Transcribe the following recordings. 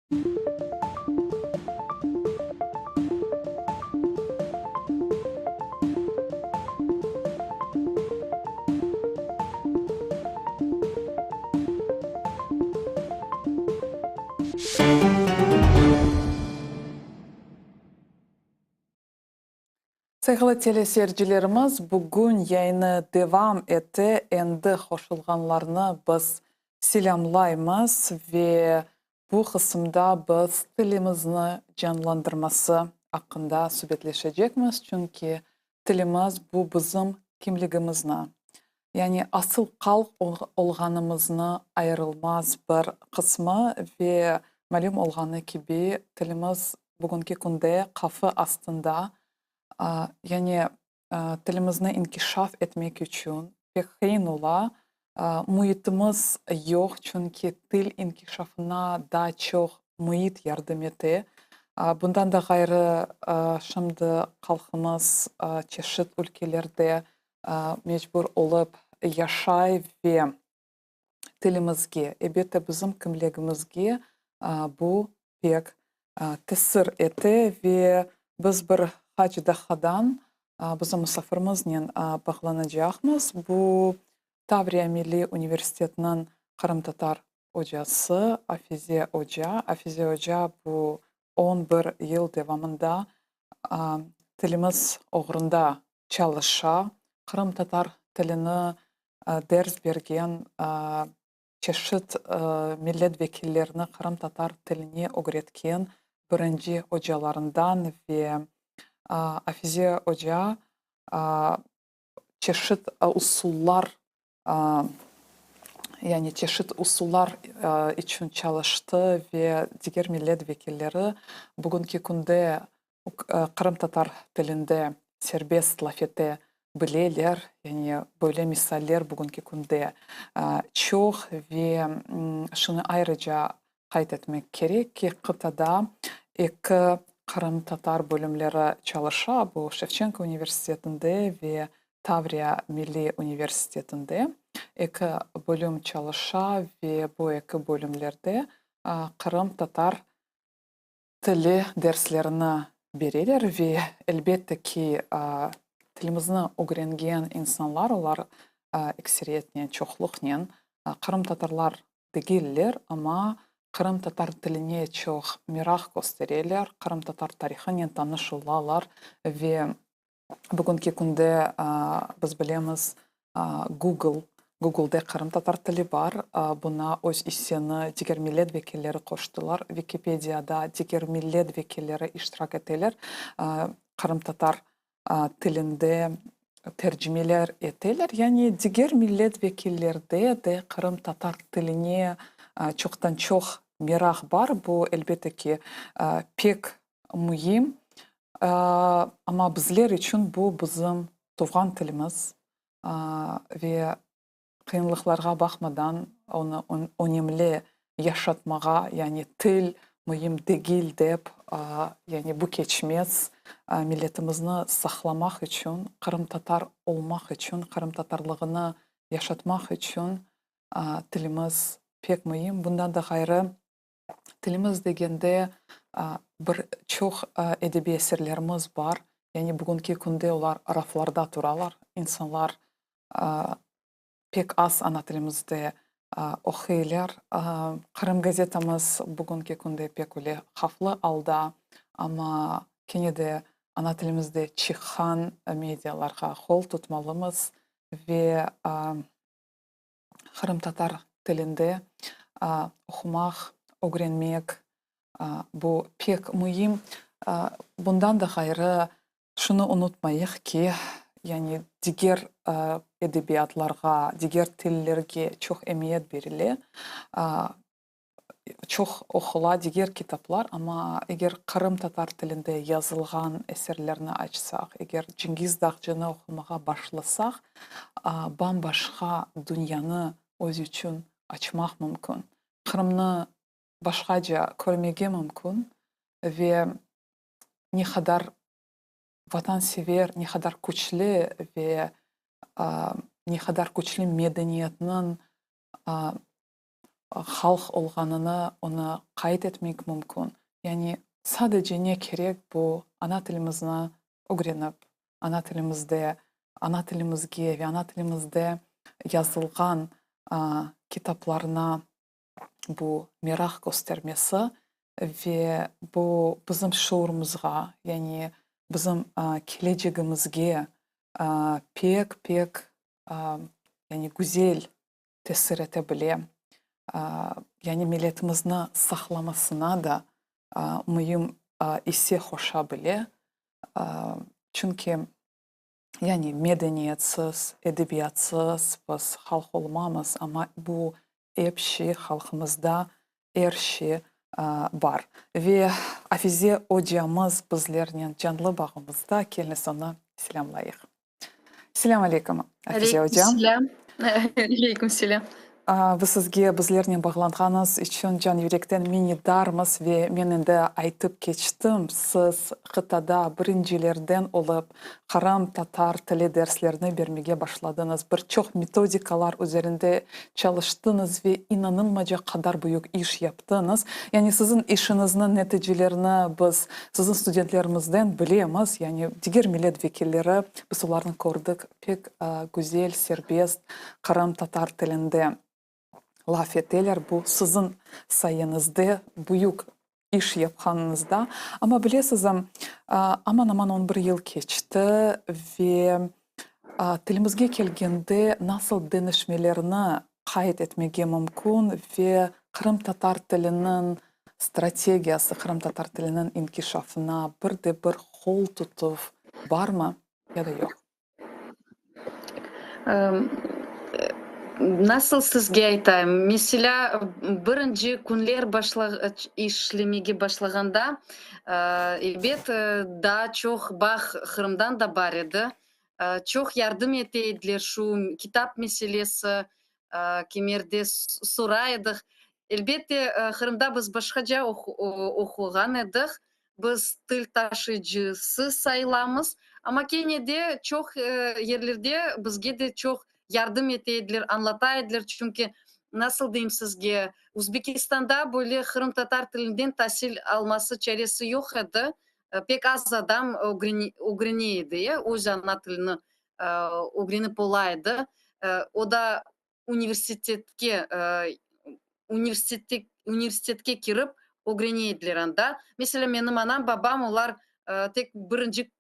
Sayğılı teleseyircilerimiz, bugün yayını devam ete, endi qoşulğanlarnı biz selâmlaymız ve bu qısımda biz tilimizni canlandırması aqqında subetleşecekmiz, çünki tilimiz bu bizim kimligimizni, yani asıl halq olğanımıznı ayırılmaz bir qısmı ve malüm olğanı kibi tilimiz bugünki künde qafı astında, yani tilimizni inkişaf etmek içün pek qıyın ola, müitimiz yoq, çünki til inkişafına daa çoq müit yardım ete. Bundan da ğayrı, şimdi halqımız çeşit ülkelerde mecbur olıp yaşay ve tilimizge, ebette bizim kimligimizge bu pek tesir ete ve biz bir qaç daqqadan bizim musafirimiznen bağlanacaqmız. Bu Tavriya milliy universitetiniñ qırımtatar ocası Afize oca. Afize oca bu 11 yıl devamında tilimiz oğrunda çalışa, qırımtatar tilini ders bergen, çeşit millet vekillerini qırımtatar tiline ögretken birinci ocalarından ve Afize oca çeşit usullar, yani çeşit usullar içün çalıştı ve diger millet vekilleri bugünki künde qırımtatar tilinde serbest laf ete bileler. Yani böyle misaller bugünki künde çoq ve şunı ayrıca qayd etmek kerek ki, qıtada eki qırımtatar bölümleri çalışa, bu Şevçenko universitetinde ve Tavriya milliy universitetinde eki bölüm çalışa ve bu eki bölümlerde qırımtatar tili derslerini bereler ve, elbette ki, tilimizni ögrengen insanlar, olar ekseriyetnen, çoqluqnen qırımtatarlar degiller, amma qırımtatar tiline çoq meraq köstereler, qırımtatar tarihınen tanış olalar ve Bugünki künde biz bilemiz, Google, Googlede qırımtatar tili bar, buna öz isseni diger millet vekilleri qoştılar, Vikipediyada diger millet vekilleri iştirak eteler, qırımtatar tilinde tercimeler eteler, yani diger millet vekillerde de qırımtatar tiline çoqtan-çoq meraq bar, bu, elbette ki, pek müim. Amma bizler içün bu bizim tuvğan tilimiz ve qıyınlıqlarğa baqmadan onı önemli yaşatmağa, yani til müim degil dep, yani bu keçmez, milletimizni saqlamaq içün, qırımtatar olmaq içün, qırımtatarlığını yaşatmaq içün tilimiz pek müim. Bundan da ğayrı, Tilimiz degende, bir çoq edebiy eserlerimiz bar. Yani bugünki künde olar raflarda turalar. İnsanlar pek az ana tilimizde oquylar. Qırım gazetamız bugünki künde pek öyle havflı alda, amma kene de ana tilimizde çıqqan medialarğa qol tutmalımız ve qırımtatar tilinde oqumaq, ögrenmek, bu pek müim. Bundan da ğayrı, şunı unutmayıq ki, yani diger edebiyatlarğa, diger tillerge çoq emiyet berile. Çoq oqula diger kitaplar, amma eger qırımtatar tilinde yazılğan eserlerni açsaq, eger Çingiz Dağcını oqumağa başlasaq, bam-başqa dünyanı öz içün açmaq mümkün. Qırımnı başqaca körmege mümkün ve ne qadar vatansever, ne qadar küçlü ve ne qadar küçlü medeniyetniñ. Halq olğanını onı qayd etmek mümkün. Yani sadece ne kerek bu ana tilimizni ögrenip, ana tilimizde, ana tilimizge ve ana tilimizde yazılğan kitaplarına bu meraq köstermesi ve bu bizim şuurımızğa, yani bizim kelecegimizge pek pek yani güzel tesir ete bile, yani milletimizni saqlamasına da müim isse qoşa bile, çünki yani medeniyetsiz, edebiyatsız biz halq olmamız, amma bu ep şey halqımızda er şey bar. Ve Afize ocamız bizlernen canlı bağımızda, keliñiz onı selâmlayıq. Selâm aleyküm, Afize ocam. Aleyküm selâm. Aleyküm selâm. Biz sizge bizlernen bağlanğanıñız içün can yürekten minnetdarmız ve men endi aytıp keçtim, siz qıtada birincilerden olıp qırımtatar tili derslerini bermege başladıñız, bir çoq metodikalar üzerinde çalıştıñız ve inanılmaycaq qadar büyük iş yaptıñız. Yani siziñ işiñizniñ neticelerini biz siziñ studentlerimizden bilemiz, yani diger millet vekilleri, biz olarnı kördik, pek güzel, serbest qırımtatar tilinde laf eteler. Bu siziñ sayeñizde, büyük iş yapqanıñızda. Amma bilesiz, aman-aman on bir yıl keçti ve tilimizge kelgende nasıl deñişmelerni qayd etmege mümkün ve qırımtatar tiliniñ strategiyası, qırımtatar tiliniñ inkişafına bir de bir qol tutuv barmı ya da yoq? Nasıl sizge aytayım, meselâ, birinci künler işlemege başlağanda, ebet, daa çoq bağ Qırımdan da bar edi. Çoq yardım ete ediler şu kitap meselesi, kimerde soray edik. Elbette, Qırımda biz başqaca oquğan edik, biz til taşıyıcısı sayılamız, amma kene de çoq yerlerde bizge de çoq yardım ete ediler, añlata ediler, çünki, nasıl deyim sizge, Özbekistanda böyle qırımtatar tilinden tasil alması çaresi yoq edi, pek az adam ögrene edi, öz ana tilini ögrenip ola edi, o da universitetke universitetke kirip ögrene ediler anda. Meselâ, menim anam, babam, olar tek birinci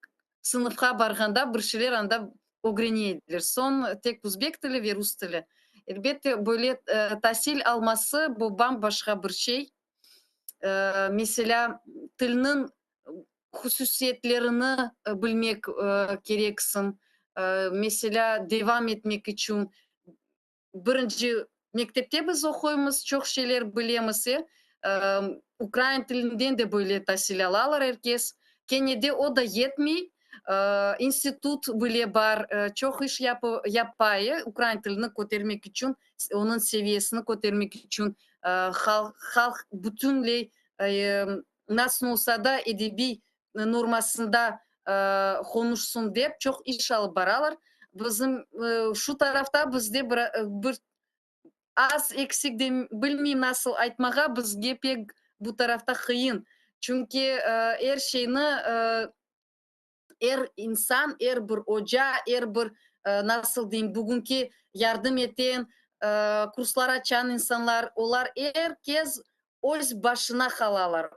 sınıfqa barğanda bir şeyler anda ögrene ediler. Soñ tek özbek tili ve rus tili. Elbette, böyle tasil alması bu bam-başqa bir şey. Meselâ, tilniñ hususiyetlerini bilmek kereksiñ. Meselâ, devam etmek içün birinci mektepte biz oquymız, çoq şeyler bilemiz, e. Ukrain tilinden de böyle tasil alalar er kes. Kene de o da yetmey. İnstitut bile bar, çoq iş yapa, e, ukrain tilini kötermek içün, onıñ seviyesini kötermek içün, halq bütünley nasıl olsa da edebiy normasında qonuşsın dep çoq iş alıp baralar. Bizim şu tarafta bizde bir az eksik de, bilmeyim nasıl aytmağa, bizge pek bu tarafta qıyın. Çünki er şeyni er insan, er bir oca, er bir, nasıl deyim, bugünki yardım eten, kurslar açan insanlar, olar er kez öz başına qalalar.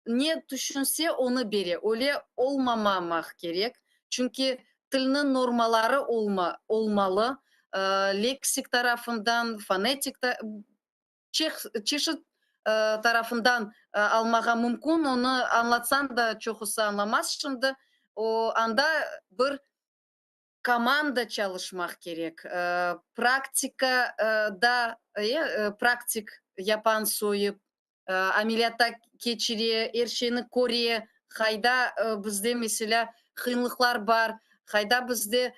Ne tüşünse, onı bere. Öyle olmamamaq kerek, çünki tilniñ normaları olmalı, leksik tarafından, fonetik, çeşit tarafından almağa mümkün, onı añlatsañ da çoqusı añlamaz şimdi. O, anda bir komanda çalışmaq kerek, praktika da, praktik yapan soyıp, ameliyatta keçire, er şeyni köre, qayda bizde, meselâ, qıyınlıqlar bar, qayda bizde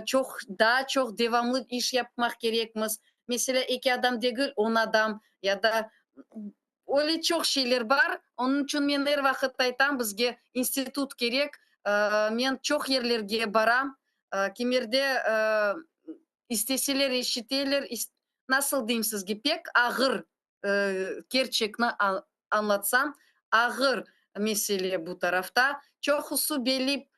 çoq, daa çoq devamlı iş yapmaq kerekmiz. Meselâ, eki adam degil, on adam ya da öyle çoq şeyler bar. Onıñ içün men er vaqıt aytam, bizge institut kerek. Men çoq yerlerge baram. Kimerde isteseler eşiteler, nasıl deyim sizge, pek ağır. Kerçekni añlatsam, ağır mesele bu tarafta. Çoqusı belli,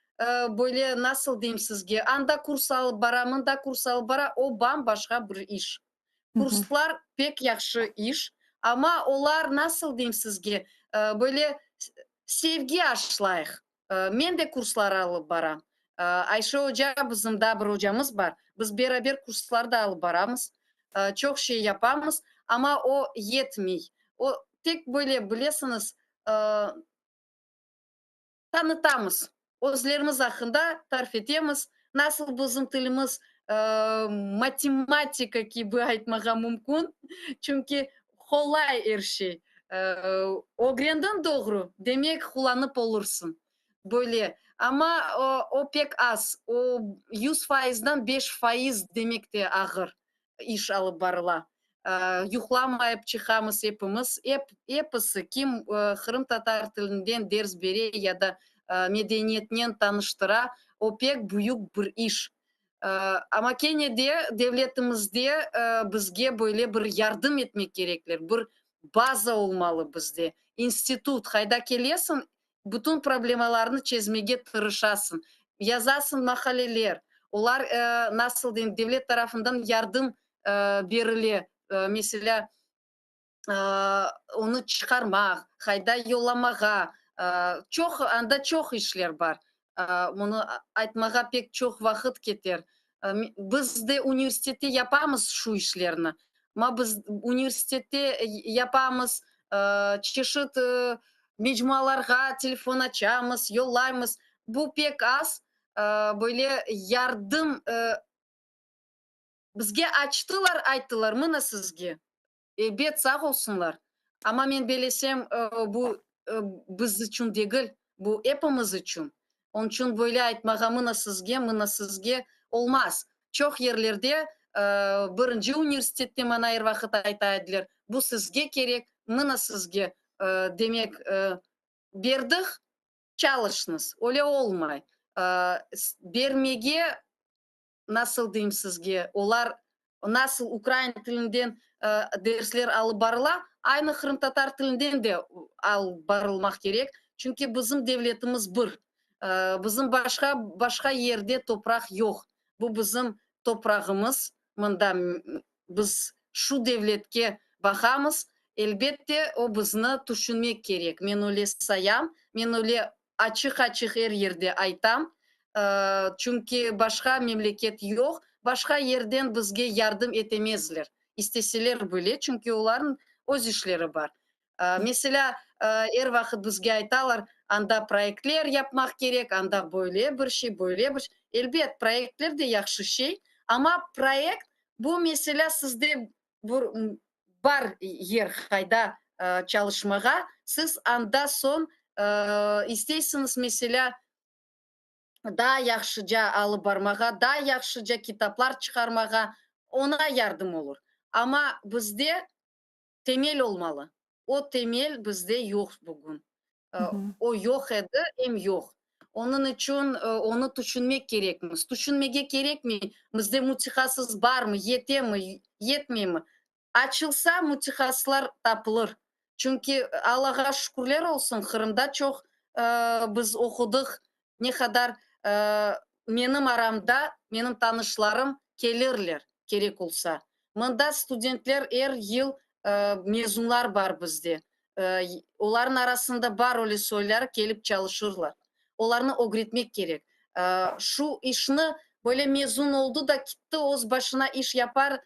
böyle, nasıl deyim sizge, anda kurs alıp bara, mında kurs alıp bara, o bam-başqa bir iş. Kurslar pek yahşı iş, amma olar, nasıl deyim sizge, böyle sevgi aşlayıq. Men de kurslar alıp baram. Ayşe oca, bizim daa bir ocamız bar, biz beraber kurslar da alıp baramız, çoq şey yapamız, amma o yetmey. O tek böyle, bilesiñiz, tanıtamız, özlerimiz aqqında tarif etemiz, nasıl bizim tilimiz matematika kibi aytmağa mümkün, çünki qolay er şey. Ögrendiñ doğru, demek qullanıp olursıñ. Böyle. Amma o pek az, o 100 faizdan 5% demek de ağır iş alıp barıla. Yuqlamayıp çıqamız epimiz, ep, episi, kim qırımtatar tilinden ders bere ya da medeniyetnen tanıştıra, o pek büyük bir iş. Amma kene de devletimizde bizge böyle bir yardım etmek kerekler, bir baza olmalı bizde, institut, qayda kelesiñ, bütün problemalarnı çezmege tırışasıñ, yazasıñ maqaleler, olar, nasıl deyim, devlet tarafından yardım berile, meselâ, onı çıqarmaq, qayda yollamağa, çoq, anda çoq işler bar. Bunı aytmağa pek çoq vaqıt keter. Biz de universitette yapamız şu işlerni. Amma biz universitette yapamız, çeşit mecmualarğa telefon açamız, yollaymız. Bu pek az, böyle yardım bizge açtılar, ayttılar, mına sizge. Ebet, sağ olsunlar. Amma men bilsem, bu biz içün degil, bu epimiz içün. Onıñ içün böyle aytmağa mına sizge, mına sizge olmaz. Çoq yerlerde birinci universitette maña er vaqıt ayta ediler, bu sizge kerek, mına sizge, demek, berdik, çalışıñız. Öyle olmay. Bermege, nasıl deyim sizge, olar nasıl ukrain tilinden dersler alıp barıla, aynı qırımtatar tilinden de alıp barılmaq kerek. Çünki bizim devletimiz bir. Bizim başqa başqa yerde topraq yoq. Bu bizim toprağımız. Mında biz şu devletke baqamız. Elbette, o bizni tüşünmek kerek. Men öyle sayam, men öyle açıq-açıq er yerde aytam. Çünki başqa memleket yoq, başqa yerden bizge yardım etemezler. İsteseler bile, çünki olarnıñ öz işleri bar. Meselâ, er vaqıt bizge aytalar, anda proyektler yapmaq kerek, anda böyle bir şey, böyle bir şey. Elbet, proyektler de yahşı şey, amma proyekt bu, meselâ, sizde bir bar yer qayda çalışmağa, siz anda soñ isteysiñiz, meselâ, daa yahşıca alıp barmağa, daa yahşıca kitaplar çıqarmağa, oña yardım olur. Amma bizde temel olmalı. O temel bizde yoq bugün. O yoq edi, em yoq. Onıñ içün onı tüşünmek kerekmiz. Tüşünmege kerekmey, bizde mütehassıs barmı, yetemi, yetmeymi? Açılsa, mütehassıslar tapılır. Çünki Allağa şükürler olsun, Qırımda çoq biz oqudıq, ne qadar menim aramda, menim tanışlarım kelirler, kerek olsa. Mında studentler er yıl mezunlar bar bizde. Olarnıñ arasında bar öyle soyları kelip çalışırlar. Olarnı ögretmek kerek. Şu işni böyle mezun oldı da ketti öz başına iş yapar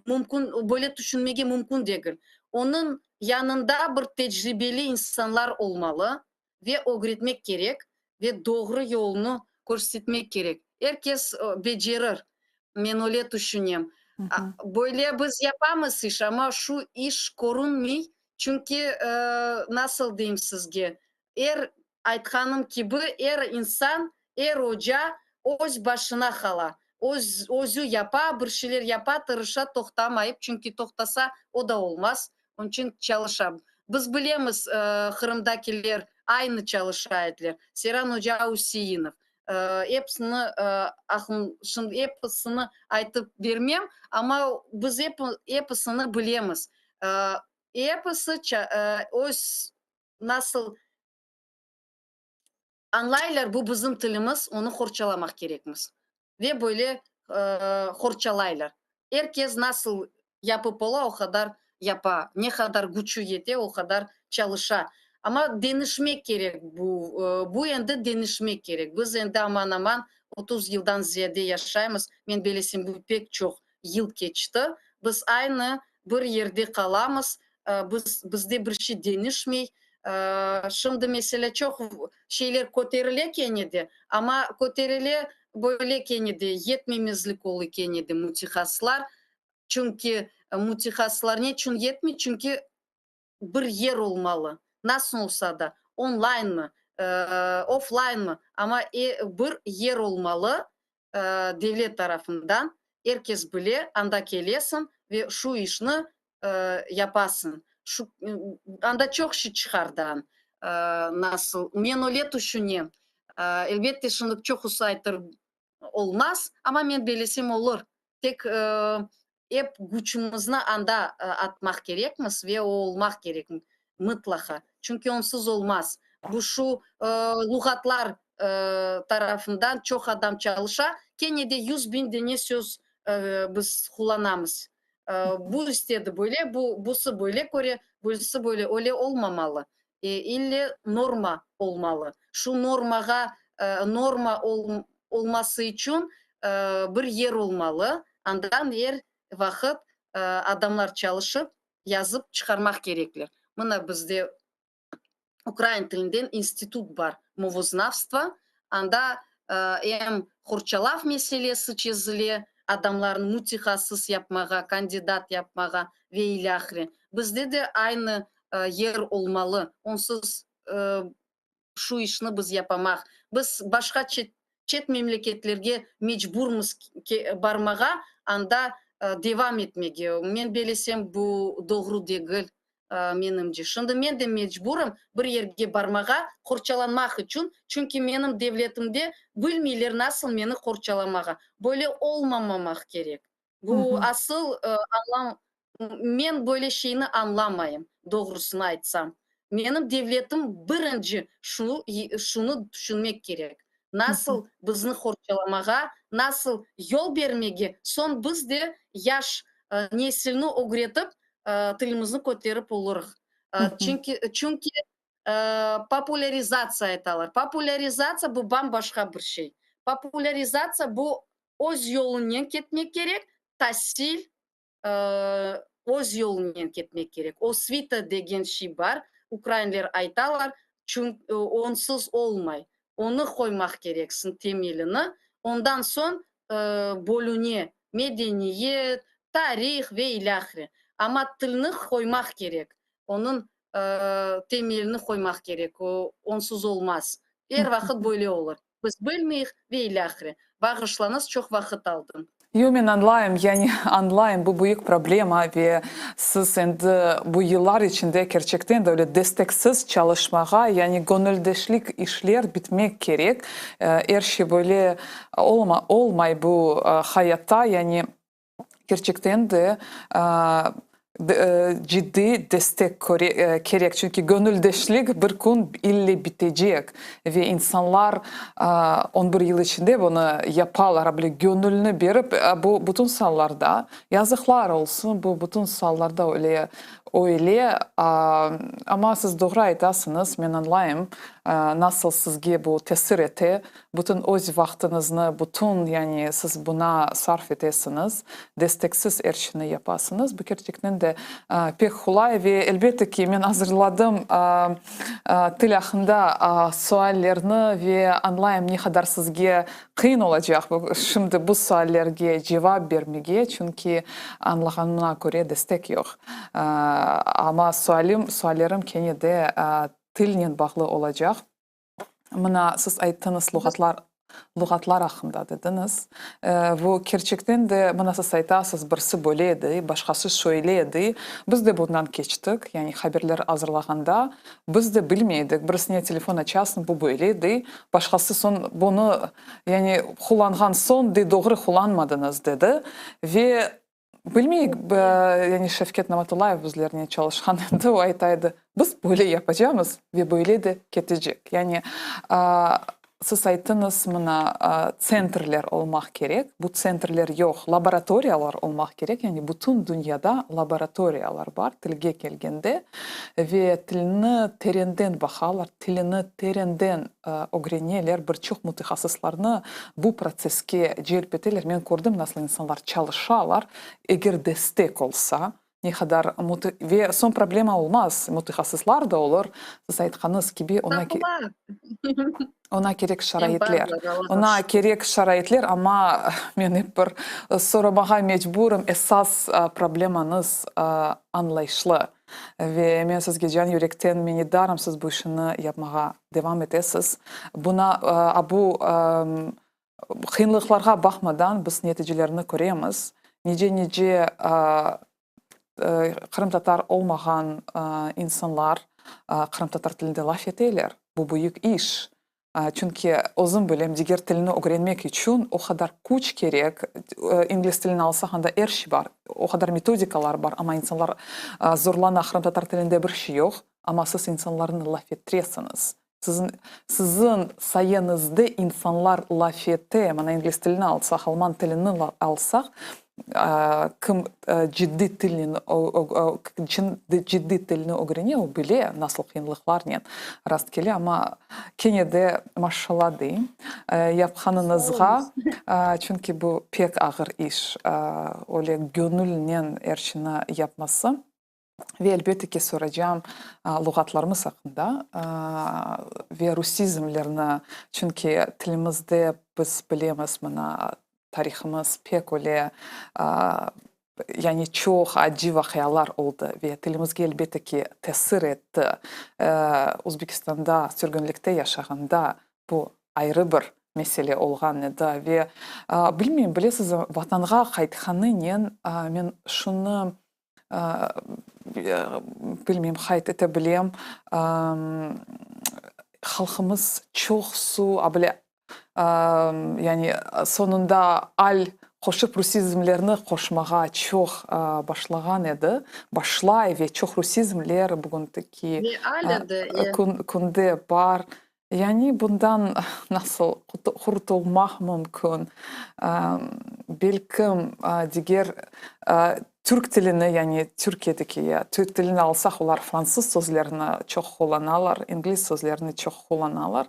mümkün, böyle tüşünmege mümkün degil. Onıñ yanında bir tecribeli insanlar olmalı ve ögretmek kerek ve doğru yolnı körsetmek kerek. Er kes becerir, men öyle tüşünem. Böyle biz yapamız iş, amma şu iş körünmey, çünki, nasıl deyim sizge, er aytqanım kibi, er insan, er oca öz başına qala. Öz, özü yapa, bir şeyler yapa, tırışa, toqtamayıp, çünki toqtasa o da olmaz. Onıñ içün çalışa. Biz bilemiz, Qırımdakiler aynı çalışa ediler. Seyran oca Üseinov. Episini aqlım, şimdi episini aytıp bermem, amma biz episini bilemiz. Episi öz nasıl añlaylar, bu bizim tilimiz, onı qorçalamaq kerekmiz. Ve böyle qorçalaylar. Er kes nasıl yapıp ola, o qadar yapa. Ne qadar küçü yete, o qadar çalışa. Amma deñişmek kerek bu, bu endi deñişmek kerek. Biz endi aman-aman 30 yıldan ziyade yaşaymız. Men belesem, bu pek çoq yıl keçti. Biz aynı bir yerde qalamız, biz, bizde bir şey deñişmey. Şimdi, meselâ, çoq şeyler köterile kene de, amma köterile böyle kene de, yetmemezlik ola kene de mütehassıslar. Çünki mütehassıslar neçün yetmey? Çünki bir yer olmalı, nasıl olsa da, onlaynmı, oflaynmı, amma bir yer olmalı devlet tarafından, er kes bile, anda kelesiñ ve şu işni yapasıñ. Şu, anda çoq şey çıqar da, nasıl, men öyle tüşünem. Elbette, şimdi çoqusı aytır, olmaz, amma men belesem olur. Tek ep küçümizni anda atmaq kerekmiz ve o olmaq kerek mıtlaqa. Çünki onsız olmaz. Bu şu luğatlar tarafından çoq adam çalışa, kene de 100.000 dene söz biz qullanamız. Bu istedi böyle, bu, busı böyle köre, busı böyle. Öyle olmamalı. İlle norma olmalı. Şu normağa, norma olması içün bir yer olmalı, andan er vaqıt adamlar çalışıp, yazıp çıqarmaq kerekler. Mına bizde ukrain tilinden institut bar, movoznavstvo, anda em qorçalav meselesi çezile, adamlarnı mütehassıs yapmağa, kandidat yapmağa ve ilâhre. Bizde de aynı yer olmalı, onsız şu işni biz yapamaq. Biz başqa çet memleketlerge mecburmız barmağa, anda devam etmege. Men belesem, bu doğru degil, menimce. Şimdi men de mecburım bir yerge barmağa, qorçalanmaq içün, çünki menim devletimde bilmeyler nasıl meni qorçalamağa. Böyle olmamamaq kerek. Bu asıl añlam, men böyle şeyni añlamayım, doğrusını aytsam. Menim devletim birinci şunı tüşünmek kerek. Nasıl bizni qorçalamağa, nasıl yol bermege, soñ biz de yaş nesilni ögretip, tilimizni köterip olurıq. Çünki populârizatsiya aytalar. Populârizatsiya bu bam-başqa bir şey. Populârizatsiya bu öz yolunen ketmek kerek, tasil öz yolunen ketmek kerek. Osvita degen şey bar, ukrainler aytalar, onsız olmay. Onı qoymaq kereksiñ temelini, ondan soñ bölüne medeniyet, tarih ve ilâhre. Amma tilni qoymaq kerek, onıñ temelini qoymaq kerek, o, onsız olmaz. Er vaqıt böyle olur. Biz bilmeyik ve ilâhre. Bağışlañız, çoq vaqıt aldım. Yoq, men añlayım, yani añlayım, bu büyük problema ve siz endi bu yıllar içinde kerçekten de öyle desteksiz çalışmağa, yani göñüldeşlik işler bitmek kerek. Er şey böyle olmay bu hayatta, yani kerçekten de ciddiy destek kerek, çünki göñüldeşlik bir kün ille bitecek ve insanlar on bir yıl içinde bunı yapalar, böyle göñülni berip, bu bütün saalarda, yazıqlar olsun, bu bütün saalarda öyle, öyle, amma siz doğru aytasıñız, men añlayım, nasıl sizge bu tesir ete, Bütün öz vaqtıñıznı, bütün, yani, siz buña sarf etesiñiz, desteksiz er şeyni yapasıñız. Bu kerçekten de pek qolay ve, elbette ki, men azırladım til aqqında suallerni ve añlayım, ne qadar sizge qıyın olacaq şimdi bu suallerge cevap bermege, çünki, añlağanıma köre, destek yoq. Amma sualim, suallerim kene de tilnen bağlı olacaq. Mına siz ayttıñız luğatlar, luğatlar aqqında dediñiz. Bu kerçekten de, mına siz aytasız, birisi böyle edi, başqası şöyle edi. Biz de bundan keçtik, yani haberler azırlağanda biz de bilmey edik. Birisine telefon açasıñ, bu böyle edi, başqası soñ bunı, yani qullanğan soñ, de doğru qullanmadıñız dedi. Ve. Bilmeyik, yani Şevket Namatullayev bizlernen çalışqan edi, o ayta edi, biz böyle yapacamız ve böyle de ketecek. Yani siz ayttıñız, mına, tsentrler olmaq kerek, bu tsentrler yoq, laboratoriyalar olmaq kerek, yani bütün dünyada laboratoriyalar bar tilge kelgende ve tilni terenden baqalar, tilini terenden ögreneler, bir çoq mütehassıslarnı bu protsesske celp eteler. Men kördim, nasıl insanlar çalışalar, eger destek olsa, ne qadar ve soñ problema olmaz, mütehassıslar da olur, siz aytqanıñız kibi, oña oña kerek şaraitler. Oña kerek şaraitler, amma men ep bir soramağa mecburım, esas problemañız añlayışlı. Ve men sizge can yürekten minnetdarım, siz bu işini yapmağa devam etesiz. Buna, bu qıyınlıqlarğa baqmadan biz neticelerni köremiz. Nice-nice qırımtatar olmağan insanlar qırımtatar tilinde laf eteler. Bu büyük iş. Çünki özüm bilem, diger tilni ögrenmek içün o qadar küç kerek. İngliz tilini alsaq, anda er şey bar, o qadar metodikalar bar, amma insanlar zorlana, qırımtatar tilinde bir şey yoq, amma siz insanlarnı laf ettiresiñiz. Siziñ, siziñ sayeñizde insanlar laf ete. Mana ingliz tilini alsaq, alman tilini alsaq, Kim ciddiy tilnen ciddiy tilni ögrene, o bile nasıl qıyınlıqlarnen rast kele, amma kene de maşşalla deyim yapqanıñızğa, çünki bu pek ağır iş, öyle göñülnen er şeyni yapması. Ve elbette ki, soracağım luğatlarımız aqqında ve rusizmlerni, çünki tilimizde biz bilemiz, mına, tarihımız pek öyle, yani çoq acı vaqialar oldı ve tilimizge elbette ki, tesir etti. Özbekistanda sürgünlikte yaşağanda bu ayrı bir mesele olğan edi ve, bilmeyim, bilesiz, Vatanğa qaytqanınen men şunı bilmeyim, qayd ete bilem, halqımız çoqsu, a bile, yani soñunda al qoşıp rusizmlerni qoşmağa çoq başlağan edi, başlay ve çoq rusizmler bugündeki künde bar. Yani bundan nasıl qurtulmaq mümkün? Belkim, diger türk tilini, yani Türkiyedeki ya türk tilini alsaq, olar fransız sözlerini çoq qullanalar, ingliz sözlerini çoq qullanalar.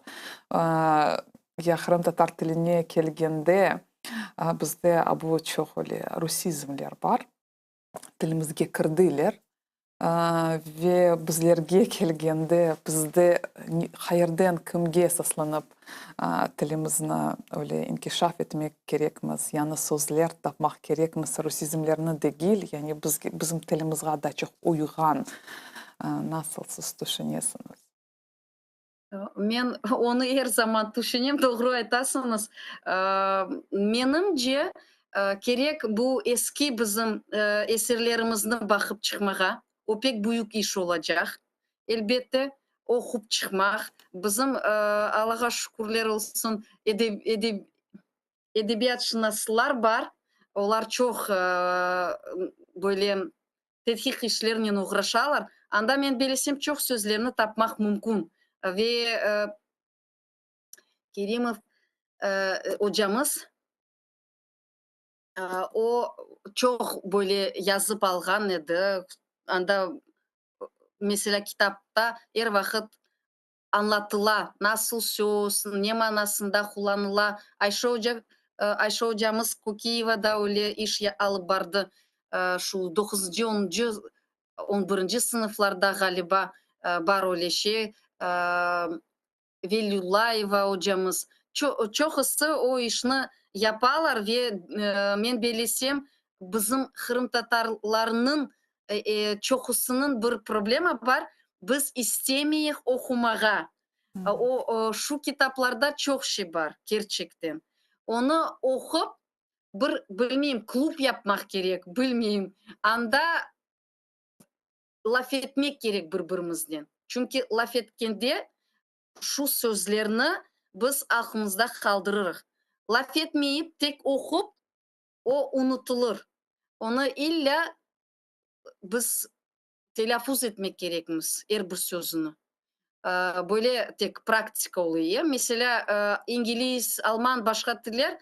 Ya qırımtatar tiline kelgende, bizde bu çoq öyle rusizmler bar, tilimizge kirdiler. Ve bizlerge kelgende, bizde qayerden, kimge esaslanıp tilimizni öyle inkişaf etmek kerekmiz, yañı sözler tapmaq kerekmiz, rusizmlerni degil, yani bizim tilimizğa daa çoq uyğan, nasıl siz tüşünesiñiz? Men onı er zaman tüşünem, doğru aytasıñız. Menimce, kerek bu eski bizim eserlerimizni baqıp çıqmağa, o pek büyük iş olacaq, elbette, oqup çıqmaq. Bizim, Allağa şükürler olsun, edebiyatşınaslar bar, olar çoq böyle tedqiq işlernen oğraşalar. Anda, men belesem, çoq sözlerni tapmaq mümkün. Ve Kerimov ocamız, o çoq böyle yazıp alğan edi. Anda, meselâ, kitapta er vaqıt añlatıla, nasıl söz, ne manasında qullanıla. Ayşe oca, Ayşe ocamız Kokiyeva da öyle iş alıp bardı, şu doquzıncı, onuncı, on birinci sınıflarda ğaliba bar öyle şey. Velillayeva ocamız, çoqusı o işni yapalar ve men bellesem, bizim qırımtatarlarnıñ çoqusınıñ bir problema bar, biz istemeyik oqumağa. O, şu kitaplarda çoq şey bar, kerçekten. Onı oqup, bir, bilmeyim, klub yapmaq kerek, bilmeyim, anda laf etmek kerek bir-birimiznen. Çünki laf etkende şu sözlerni biz aqlımızda qaldırırıq. Laf etmeyip, tek oqup, o unutılır. Onı illâ biz telâffuz etmek kerekmiz, er bir sözüni. Böyle tek praktika oluy. Meselâ, ingliz, alman, başqa tiller,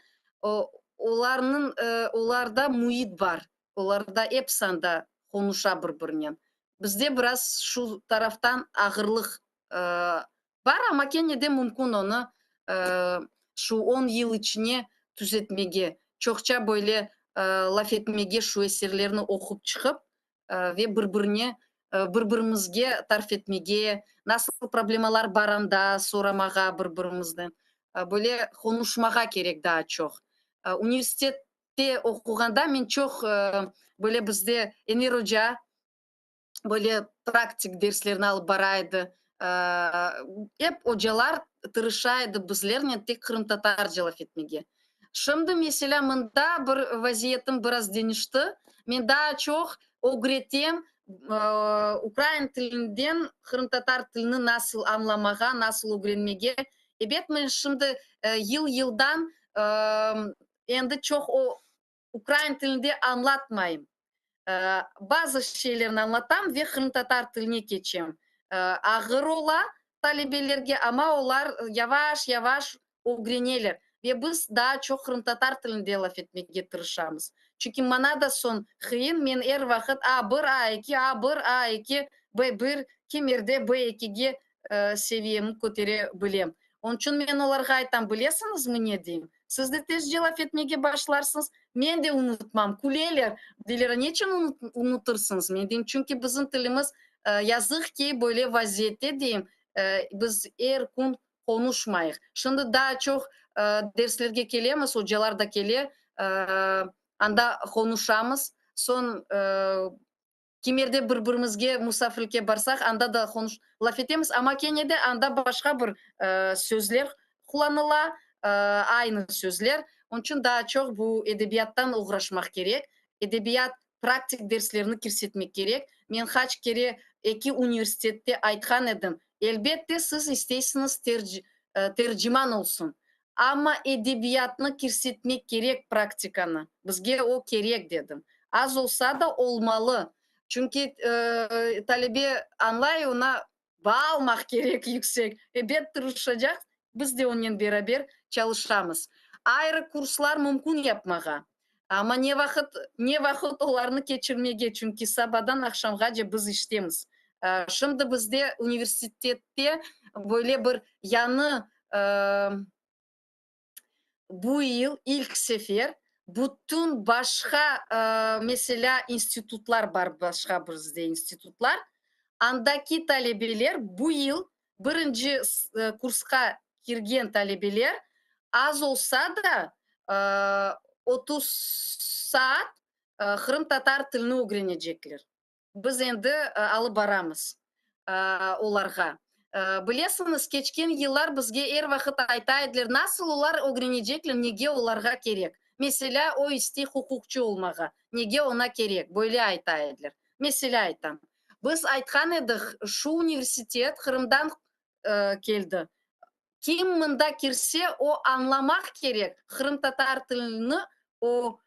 olarnıñ, olarda müit bar, olarda episi anda qonuşa bir-birinen. Bizde biraz şu taraftan ağırlıq bar, amma kene de mümkün onı şu on yıl içine tüzetmege, çoqça böyle laf etmege, şu eserlerni oqup çıqıp ve bir-birine, bir-birimizge tarif etmege, nasıl problemalar bar anda soramağa bir-birimizden. Böyle qonuşmağa kerek daa çoq. Universitette oquğanda men çoq böyle bizde Enver oca böyle praktik derslerni alıp bara edi. Ep ocalar tırışa edi bizlernen tek qırımtatarca laf etmege. Şimdi, meselâ, mında bir vaziyetim biraz deñişti. Men daa çoq ögretem ukrain tilinden qırımtatar tilini nasıl añlamağa, nasıl ögrenmege. Ebet, men şimdi yıl-yıldan endi çoq o ukrain tilinde añlatmayım. Bazı şeylerni añlatam ve qırımtatar tiline keçem. Ağır ola talebelerge, amma olar yavaş-yavaş ögreneler. Ve biz daa çoq qırımtatar tilinde laf etmege tırışamız. Çünki maña da soñ qıyın, men er vaqıt A bir, A eki, A bir, A eki, B bir, kimerde B ekige seviyemni kötere bilem. Onıñ içün men olarğa aytam, bilesiñizmi ne deyim, siz de tezce laf etmege başlarsıñız, men de unutmam. Küleler, deyler, ne içün unutırsıñız? Men deyim, çünki bizim tilimiz, yazıq ki, böyle vaziyette, deyim, biz er kün qonuşmayıq. Şimdi daa çoq derslerge kelemiz, ocalar da kele, anda qonuşamız. Soñ kimerde bir-birimizge musafirlikke barsaq, anda da laf etemiz, amma kene de anda başqa bir sözler qullanıla, aynı sözler. Onıñ içün daa çoq bu edebiyattan oğraşmaq kerek, edebiyat praktik derslerini kirsetmek kerek. Men qaç kere eki universitette aytqan edim, elbette, siz isteysiñiz terciman olsun, amma edebiyatnı kirsetmek kerek praktikanı, bizge o kerek dedim. Az olsa da olmalı, çünki talebe añlay, oña baa almaq kerek yüksek, ebet tırışacaq, biz de onen beraber çalışamız. Ayrı kurslar mümkün yapmağa, amma ne vaqıt, ne vaqıt olarnı keçirmege, çünki sabadan aqşamğace biz iştemiz. Şimdi bizde universitette böyle bir yañı bu yıl ilk sefer bütün başqa, meselâ, institutlar bar, başqa bizde institutlar, andaki talebeler bu yıl birinci kursqa kirgen talebeler az olsa da 30 saat qırımtatar tilini ögrenecekler. Biz endi alıp baramız olarğa. Bilesiñiz, keçken yıllar bizge er vaqıt ayta ediler, nasıl olar ögrenecekler, nege olarğa kerek? Meselâ, o istey huquqçı olmağa, nege oña kerek? Böyle ayta ediler. Meselâ aytam. Biz aytqan edik, şu universitet Qırımdan keldi. Kim mında kirse, o añlamaq kerek, qırımtatar tilini o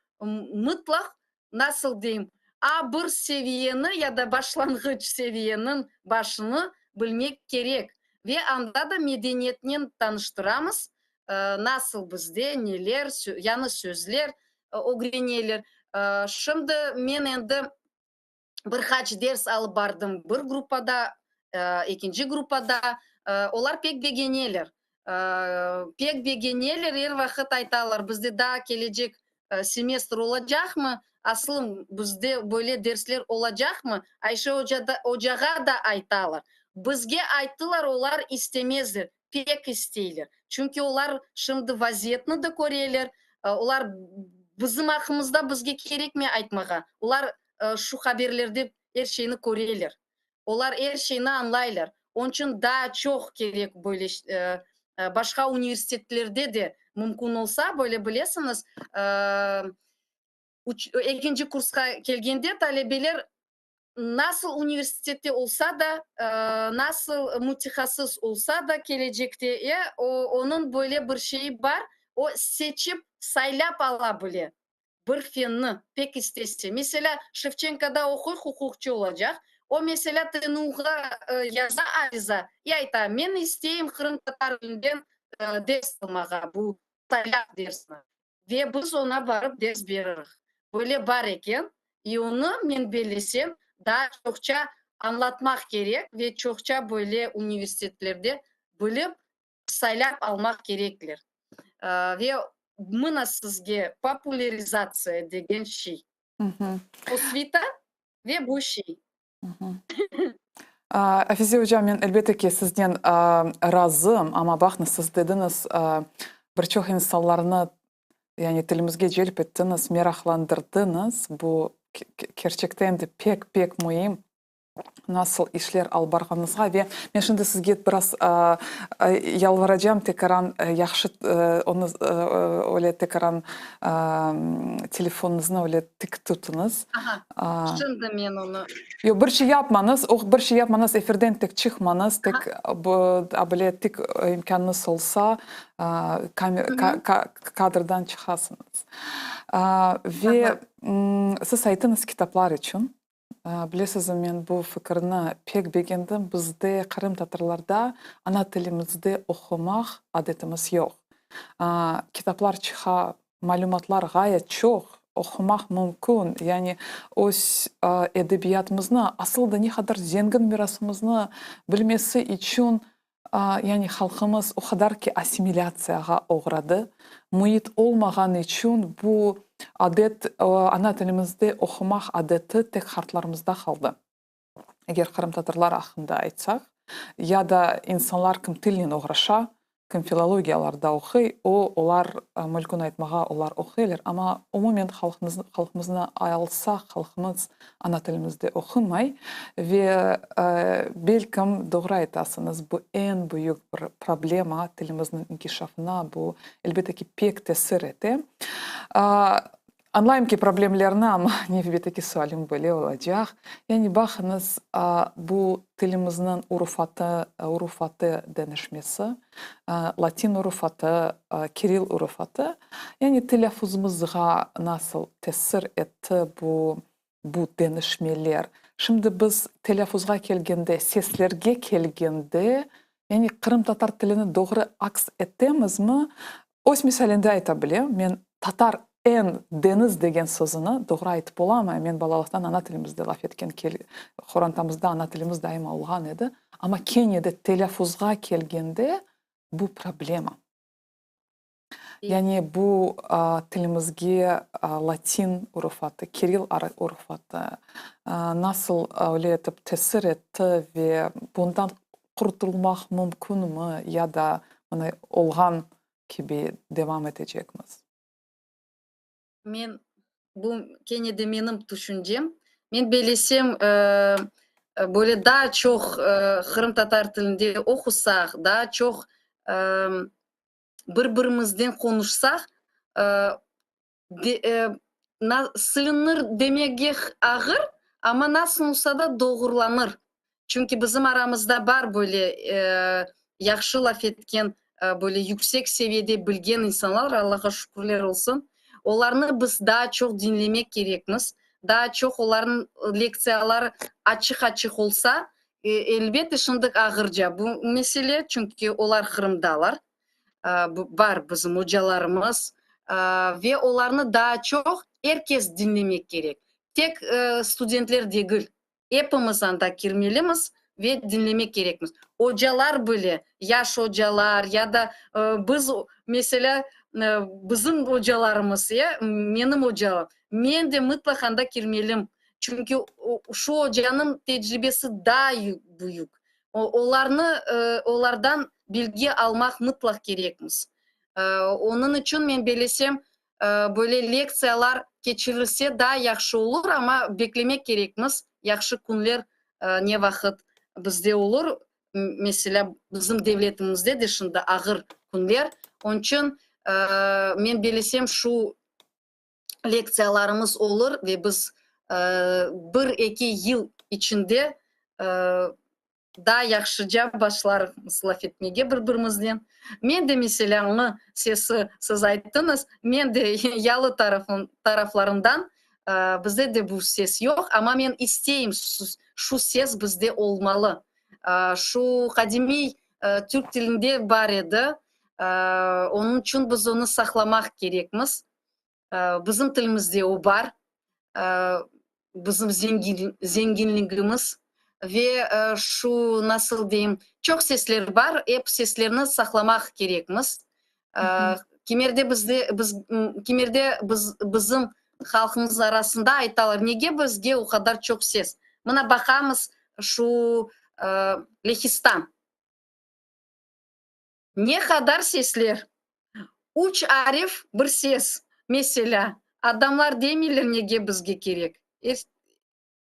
mıtlaq, nasıl deyim, A bir seviyeni ya da başlanğıç seviyeniñ başını bilmek kerek. Ve anda da medeniyetnen tanıştıramız, nasıl bizde, neler, yañı sözler ögreneler. Şimdi men endi bir qaç ders alıp bardım bir gruppada, ekinci gruppada. Olar pek begeneler. Pek begeneler, er vaqıt aytalar, bizde daa kelecek semestr olacaqmı, aslı bizde böyle dersler olacaqmı? Ayşe ocağa da aytalar. Bizge ayttılar, olar istemezler, pek isteyler. Çünki olar şimdi vaziyetni de köreler, olar bizim aqqımızda bizge kerekmey aytmağa, olar şu haberlerde er şeyni köreler, olar er şeyni añlaylar. Onıñ içün daa çoq kerek böyle başqa universitetlerde de mümkün olsa, böyle bilesiñiz, ekinci kursqa kelgende talebeler nasıl universitette olsa da, nasıl mütehassıs olsa da kelecekte, onıñ böyle bir şeyi bar, o seçip, saylap ala bile. Bir fenni pek istese, meselâ, Şevçenkoda oquy, huquqçı olacaq, o, meselâ, TNUğa yaza ariza i ayta, men isteyim qırımtatar tilinden ders almağa, bu saylav dersini. Ve biz oña barıp ders beririk. Böyle bar eken, i onı, men bellesem, daa çoqça añlatmaq kerek ve çoqça böyle universitetlerde bilip, saylap almaq kerekler. Ve mına sizge populârizatsiya degen şey. Osvita ve bu şey. Afize oca, men elbette ki siznen razım, amma baqıñız, siz dediñiz, bir çoq insanlarnı, yani tilimizge celp ettiñiz, meraqlandırdıñız, bu kerçekten de pek-pek müim. Nasıl işler alıp barğanıñızğa ve men şimdi sizge biraz yalvaracam tekaran yahşı onı öyle tekaran telefonıñıznı öyle tik tutıñız. Aha, şimdi men onı. Yoq, bir şey yapmañız, o bir şey yapmañız, efirden tek çıqmañız, tek a bile tik imkânıñız olsa kadrdan çıqasıñız. Ve siz aytıñız kitaplar içün. Bilesizmi, men bu fikirni pek begendim, bizde, qırımtatarlarda, ana tilimizde oqumaq adetimiz yoq. Kitaplar çıqa, malümatlar ğayet çoq, oqumaq mümkün, yani öz edebiyatımıznı, asıl da ne qadar zengin mirasımıznı bilmesi içün Yani halqımız o qadar ki assimilâtsiyağa oğradı, müit olmağanı içün bu adet, ana tilimizde oqumaq adeti tek qartlarımızda qaldı. Eger qırımtatarlar aqqında aytsaq, ya da insanlar kim tilnen oğraşa, kim filologiyalarda oquy, o, olar, mülkün aytmağa, olar oquylar, amma umumen halqımıznı alsaq, halqımız ana tilimizde oqumay ve, belkim, doğru aytasıñız, bu eñ büyük bir problema tilimizniñ inkişafına, bu, elbette ki, pek tesir ete. Añlayım ki, problemlerni, amma nevbetteki sualim böyle olacaq. Yani, baqıñız, bu tilimizniñ urufatı, urufatı deñişmesi, latin urufatı, kiril urufatı, yani telâffuzımızğa nasıl tesir etti bu bu deñişmeler? Şimdi biz telâffuzğa kelgende, seslerge kelgende, yani qırımtatar tilini doğru aks etemizmi? Öz misalinde ayta bilem, men tatar en deñiz degen sözüni doğru aytıp olamayım. Men balalıqtan ana tilimizde laf etken, qorantamızda ana tilimiz daima olğan edi. Amma kene de telâffuzğa kelgende bu problema. Yani bu tilimizge latin urufatı, kiril urufatı nasıl öyle etip tesir etti ve bundan qurtulmaq mümkünmi ya da mına olğan kibi devam etecekmiz? Men, bu kene de menim tüşüncem, men bellesem, böyle daa çoq qırımtatar tilinde oqusaq, daa çoq bir-birimizden qonuşsaq, silinir demege ağır, amma nasıl olsa da doğrulanır. Çünki bizim aramızda bar böyle yahşı laf etken, böyle yüksek seviyede bilgen insanlar, Allağa şükürler olsun. Olarnı biz daa çoq diñlemek kerekmiz, daa çoq olarnıñ lektsiyaları açıq-açıq olsa, elbette, şimdi ağırca bu mesele, çünki olar Qırımdalar, bar bizim ocalarımız ve olarnı daa çoq er kes diñlemek kerek, tek studentler degil. Epimiz anda kirmelimiz ve diñlemek kerekmiz. Ocalar bile, yaş ocalar ya da biz, meselâ, bizim ocalarımız, ya, menim ocalarım, men de mıtlaq anda kirmelim, çünki şu ocanıñ tecribesi daa büyük. Olarnı, olardan bilgi almaq mıtlaq kerekmiz. Onıñ içün men bellesem, Böyle lektsiyalar keçirilse daa yahşı olur, amma beklemek kerekmiz, yahşı künler ne vaqıt bizde olur, meselâ, bizim devletimizde de şimdi ağır künler, onıñ içün men bellesem, şu lektsiyalarımız olur ve biz bir-eki yıl içinde. Daa yahşıca başlarmız laf etmege bir-birimiznen. Men de, meselâ, ñ sesi siz ayttıñız, men de yalı taraflarından, bizde de bu ses yoq, amma men isteyim, şu ses bizde olmalı. Şu qadimiy türk tilinde bar edi, onıñ içün biz onı saqlamaq kerekmiz. Bizim tilimizde o bar, bizim zenginligimiz ve şu, nasıl deyim, çoq sesler bar, ep seslerni saqlamaq kerekmiz. Kimerde bizde, biz, kimerde biz, bizim halqımız arasında aytalar, nege bizge o qadar çoq ses? Mına baqamız şu Lehistan. Ne qadar sesler! Üç arif, bir ses, meselâ. Adamlar demeyler nege bizge kerek.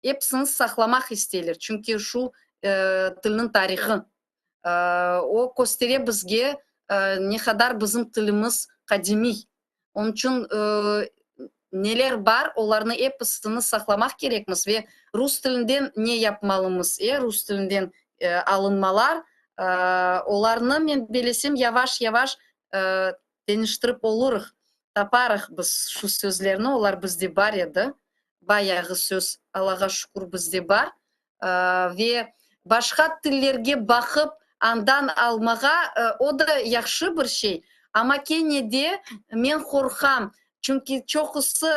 Episini saqlamaq isteyler, çünki şu tilniñ tarihı. O köstere bizge ne qadar bizim tilimiz qadimiy. Onıñ içün neler bar, olarnı episini saqlamaq kerekmiz ve rus tilinden ne yapmalımız, e, rus tilinden alınmalar, olarnı, men belesem, yavaş-yavaş deñiştirip olurıq, taparıq biz şu sözlerni, olar bizde bar edi, bayağı söz, Allağa şükür, bizde bar. Ve başqa tillerge baqıp, andan almağa, o da yahşı bir şey, amma kene de men qorqam, çünki çoqusı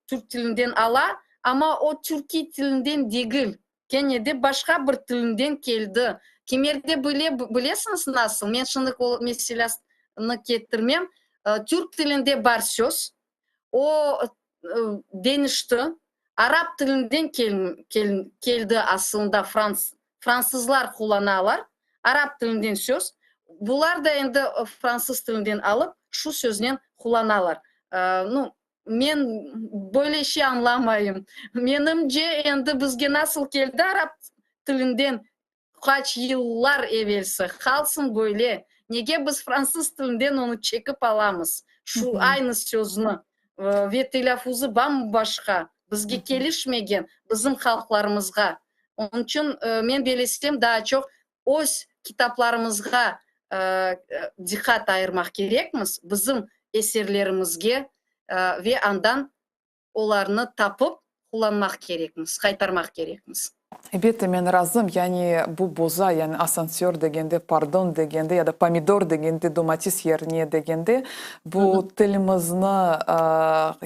türk tilinden ala, amma o türkiy tilinden degil, kene de başqa bir tilinden keldi. Kimerde bile, bilesiñiz nasıl, men şimdi o meselâsını ketirmem, türk tilinde bar söz, o deñişti, arap tilinden keldi aslında, fransızlar qullanalar, arap tilinden söz, bular da endi fransız tilinden alıp, şu söznen qullanalar. Nu, men böyle şey añlamayım. Menimce, endi bizge nasıl keldi arap tilinden qaç yıllar evelsi, qalsın böyle. Nege biz fransız tilinden onı çekip alamız, şu aynı sözni ve telâfuzı bam-başqa, bizge kelişmegen, bizim halqlarımızğa. Onıñ içün men belesem, daa çoq öz kitaplarımızğa diqqat ayırmaq kerekmiz, bizim eserlerimizge ve andan olarnı tapıp qullanmaq kerekmiz, qaytarmaq kerekmiz. Elbette, men razım. Yani bu boza, yani asansör degende, pardon degende ya da pomidor degende, domatis yerine degende, bu tilimizni,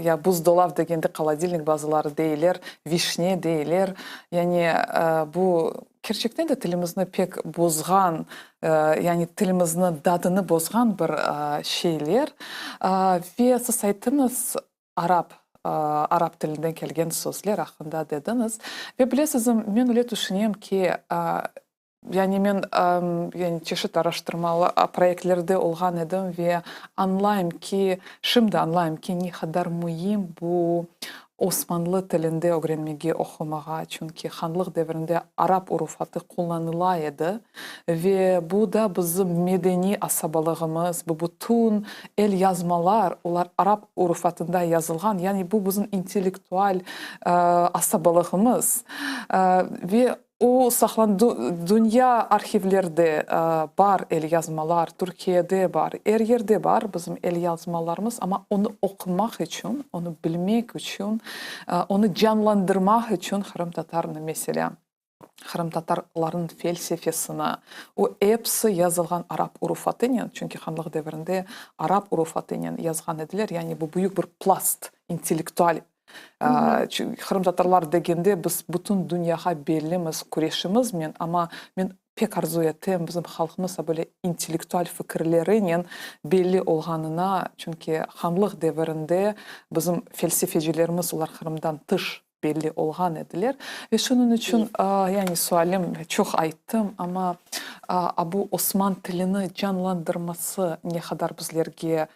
ya buzdolap degende, holodilnik bazıları deyler, vişne deyler. Yani bu kerçekten de tilimizni pek bozğan, yani tilimizni dadını bozğan bir şeyler. Ve siz ayttıñız, Arap, arap tilinden kelgen sözler aqqında dediñiz. Ve bilesizmi, men öyle tüşünem ki, yani men yani çeşit araştırmalı proyektlerde olğan edim ve añlayım ki, şimdi añlayım ki, ne qadar müim bu Osmanlı tilinde ögrenmege, oqumağa, çünki hanlıq devrinde arap urufatı qullanıla edi ve bu da bizim medeniy asabalığımız, bu bütün elyazmalar, olar arap urufatında yazılğan, yani bu bizim intellektual asabalığımız ve O saqlandı, dünya arhivlerde bar elyazmalar, Türkiyede bar, er yerde bar bizim elyazmalarımız, amma onı oqumaq içün, onı bilmek içün, onı canlandırmaq içün qırımtatarnı, meselâ, qırımtatarlarnıñ felsefesini, o episi yazılğan arap urufatınen, çünki hanlıq devrinde arap urufatınen yazğan ediler, yani bu büyük bir plast, intellektual Qırımtatarlar degende biz bütün dünyağa bellimiz küreşimizmen, amma men pek arzu etem bizim halqımız böyle intellektual fikirlerinen belli olğanına, çünki hanlıq devirinde bizim felsefecilerimiz olar Qırımdan tış belli olğan ediler. Ve şunıñ içün yani sualim çoq ayttım, amma bu osman tilini canlandırması ne qadar bizlerge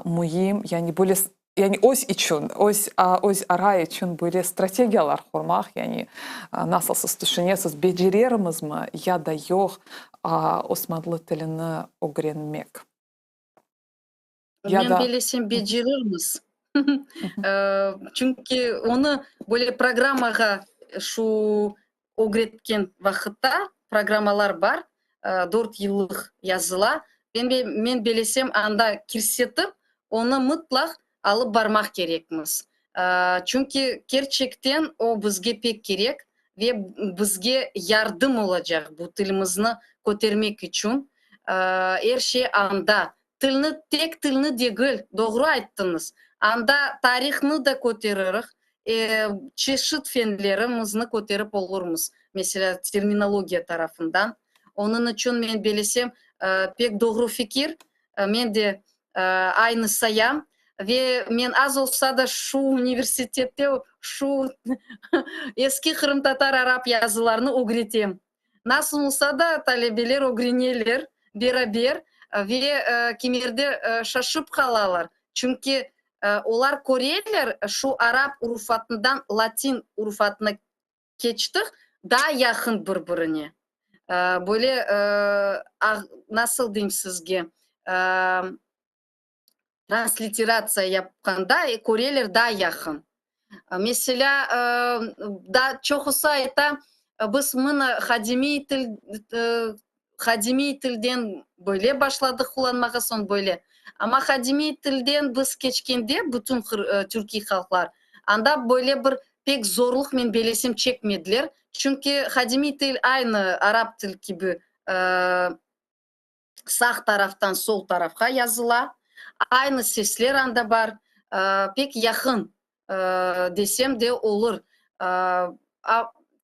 müim, yani böyle Yani öz içün, öz, öz ara içün böyle strategiyalar qurmaq, yani nasıl siz tüşünesiz, becerermizmi ya da yoq osmanlı tilini ögrenmek? Ya Men da bilesem, becerirmiz. Çünki onı böyle programmağa şu ögretken vaqıtta. programmalar bar, dört yıllıq yazıla. Men belesem, anda kirsetip, onı mıtlaq alıp barmaq kerekmiz. Çünki kerçekten o bizge pek kerek ve bizge yardım olacaq bu tilimizni kötermek içün. Er şey anda. Tilni, tek tilni degil, doğru ayttıñız, anda tarihnı da köteririk, çeşit fenlerimizni köterip olurmız, meselâ, terminologiya tarafından. Onıñ içün men belesem, pek doğru fikir, men de aynı sayam ve men az olsa da şu universitette şu eski qırımtatar-arap yazılarını ögretem. Nasıl olsa da talebeler ögreneler beraber ve kimerde şaşıp qalalar, çünki olar köreler şu arap urufatından latin urufatına keçtik, daa yaqın bir-birine. Böyle, nasıl deyim sizge, transliteratsiya yapqanda köreler daa yaqın. Meselâ, daa çoqusı ayta, biz mına qadimiy til, qadimiy tilden böyle başladıq qullanmağa, soñ böyle. Amma qadimiy tilden biz keçkende, bütün türkiy halqlar, anda böyle bir pek zorluq, men belesem, çekmediler. Çünki qadimiy til aynı arap til kibi sağ taraftan sol tarafqa yazıla, aynı sesler anda bar, pek yaqın desem de olur.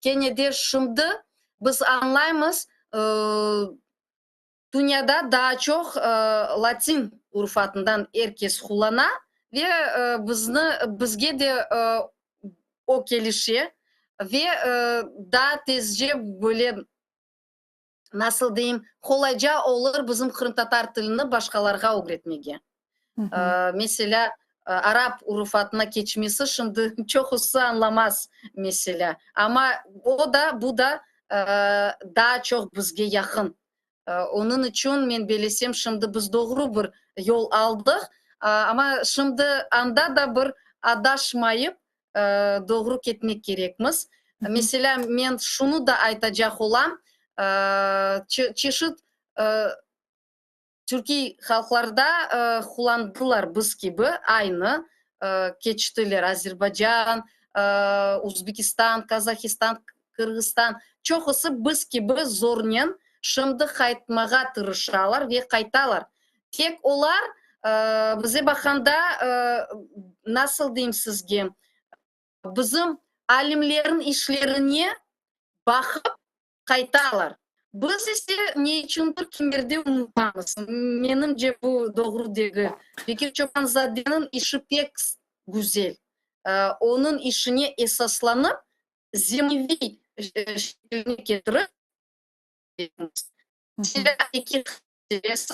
Kene de şimdi biz añlaymız, dünyada daa çoq latin urufatından er kes qullana ve bizni, bizge de o kelişe ve daa tezce böyle nasıl deyim, qolayca olur bizim qırımtatar tilini başqalarğa ögretmege. Meselâ, arap urufatına keçmesi şimdi çoqusı añlamaz, meselâ. Amma o da, bu da daa çoq bizge yaqın. Onıñ içün men belesem, şimdi biz doğru bir yol aldıq, amma şimdi anda da bir adaşmayıp doğru ketmek kerekmiz. Meselâ, men şunı da aytacaq olam, çeşit türkiy halqlarda qullandılar biz kibi, aynı keçtiler, Azerbaycan, Uzbekistan, Qazahistan, Qırğızstan, çoqusı biz kibi zornen şimdi qaytmağa tırışalar ve qaytalar. Tek olar, bize baqqanda, nasıl deyim sizge, bizim alimlerniñ işlerine baqıp qaytalar. Biz ise ne içündir kimerde unutamız. Menimce, bu doğru degil. Bekir Çobanzadeniñ işi pek güzel. Onıñ işine esaslanıp, zemaneviy şekline ketirip, Meselâ, eki meselesi,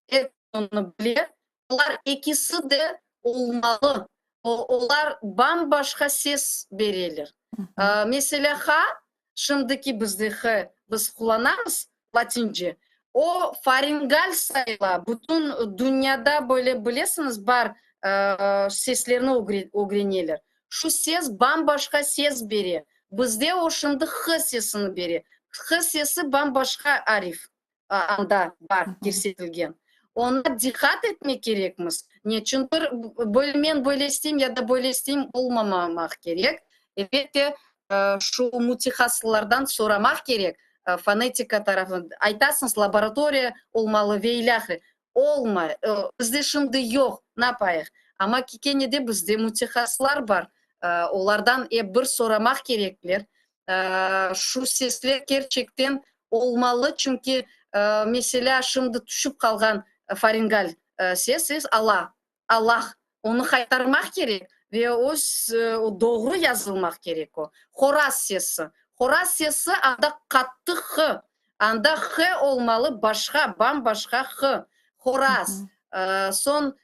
er onı bile, olar ekisi de olmalı, olar bam-başqa ses bereler. Meselâ, ha, şimdiki bizde h, biz qullanamız latince, o faringal sayıla, bütün dünyada böyle bilesiñiz, bar seslerni ögreneler. Şu ses bam-başqa ses bere. Bizde o şimdi h sesini bere. H sesi bam-başqa arif anda bar, kirsetilgen. Oña diqqat etmek kerekmiz. Neçündir böyle men böyle isteyim ya da böyle isteyim olmamamaq kerek. Elbette, şu mütehassıslardan soramaq kerek, fonetika tarafını. Aytasıñız, laboratoriya olmalı ve ilâhre. Olmay. Bizde şimdi yoq, napayıq? Amma kene de bizde mütehassıslar bar. Olardan ep bir soramaq kerekler. Şu sesler kerçekten olmalı, çünki, meselâ, şimdi tüşip qalğan faringal ses, ala, Allah, onı qaytarmaq kerek ve öz doğru yazılmaq kerek o. Horaz sesi. Horaz sesi anda qattı h. Anda h olmalı, başqa, bam-başqa h. Horaz. Soñ